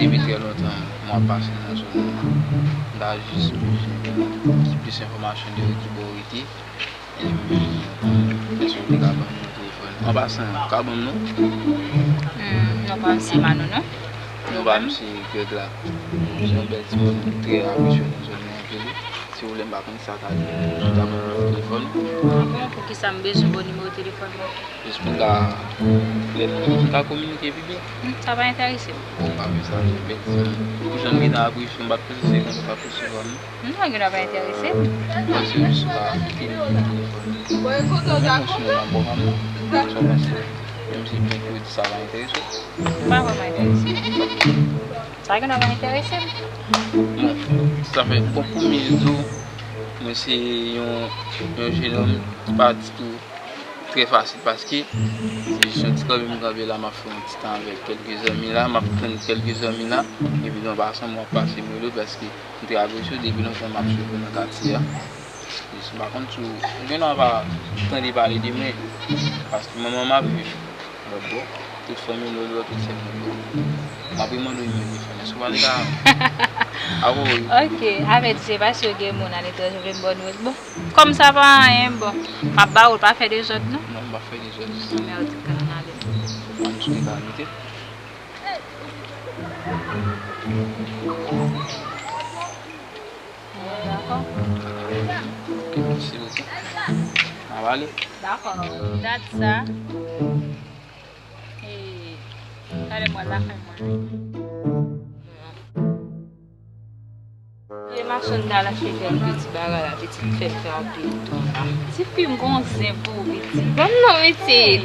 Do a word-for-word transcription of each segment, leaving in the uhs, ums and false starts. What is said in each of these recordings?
Depi trè lontan, mwen ap pase nan zòn nan. M ta jis bezwen ki plis enfòmasyon de ki bò w rete. Epi, èske w te ka ban m nimewo telefòn? An pasan, ou ka ban m non? Hmm, non pa m se Manou non. Non pa m se Greg la. Se yon bèl timoun ki trè apresye nan zòn nan anpil wi. Siwoule, m pa konn sa ka di. Ou ta ban m nimewo telefòn ou? Bon, poukisa m bezwen bon nimewo telefòn mwen? Jis pou n ka, lè nou, nou ka kominike pi byen. Hmm, sa pa enterese m. Ou pa vle sa, je pèdi. Pou jan m gentan apresye w, m pa t panse se konsa w t ap resevwa m. Non, gen dwa pa enterese m. Mwen panse jis ou ka kite nimewo telefòn. Mwen menm, ou sou menm bò pa m. Sa w panse? Menm si byen ke w di sa pa enterese w. M pa vrèman enterese. Sa gen dwa pa enterese m. Bon, sa fè, bon, pou m di w, mwen se yon, yon jenòm ki pa ditou trè fasil paske se jis yon ti kanpe m kanpe la, m ap fè yon ti tan avèk kèlke zanmi la, m ap tann kèlke zanmi la, epi nan pasan mwen ap pase mwen lòt paske m trè apresye w, depi lontan m ap swiv ou nan katye a. Jis m pa konn si w, ou gen dwa pa tande pale de mwen, paske manman m ap viv lòt bò, tout fanmi m lòt bò, tout sè m lòt bò. M ap remande w nimewo telefòn, èske w pa te ka avè w? Ok, avèti se paske gen moun aletranje vle m ba w nimewo. Bon, kòm sa pa anyen, bon, m ap ba w l, pa fè dezòd non. Non, m pa fè dezòd. Mèsi, kanal ale. Ann sou kalite. Dakò. Ok, mèsi bokou. N ap ale. Dakò. Dat sa. E, talè m pral lakay mwen. E machann ta al achte kèk ti bagay la, pitit fè fè anpil tan la. Tifi m gon zen pou ou, pitit. Ban m non, pitit.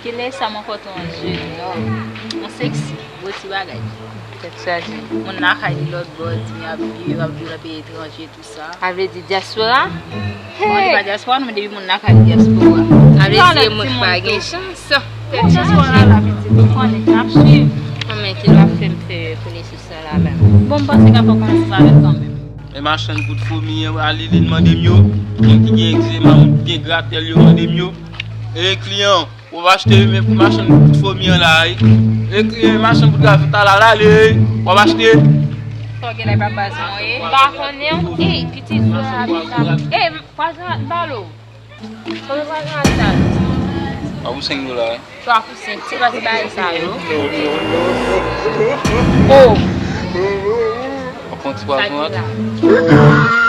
Kilè sa m ankò tou an jenòm, an seksi, gwo ti bagay. Tèt chaje. Moun lakay li lòt bò, di m y ap viv, y ap viv nan peyi etranje, tou sa. A vle di dyaspora? Bon, li pa dyaspora non, men depi moun lakay li dyaspora. A vle di e mwen ki pa gen chans. Tèt chaje. Dyaspora la, pitit, ou konnen, n ap swiv. Kòman ki l ap fè m fè konesans? Bon, m panse k ap fè konesans avè l kanmenm. E machann bout fomi an, ale li mande m yo. Moun ki gen egzema, moun ki gen gratèl, yo mande m yo. E kliyan, w ap achte, men pou machann bout fomi an la, wi. E kliyan, machann bout gazon ta la, la, ale, wi. W ap achte. Sa w gen la, e pa baz mwen ye. M pa konnen w. Ey, pitit frè a, pitit a. Ey, pwason rat balo. Kòman pral nan atal? Pa pou senk dola, wi. Twa pou senk, se pa ti bagay sa yo. Oh! W ap pran ti pwason an?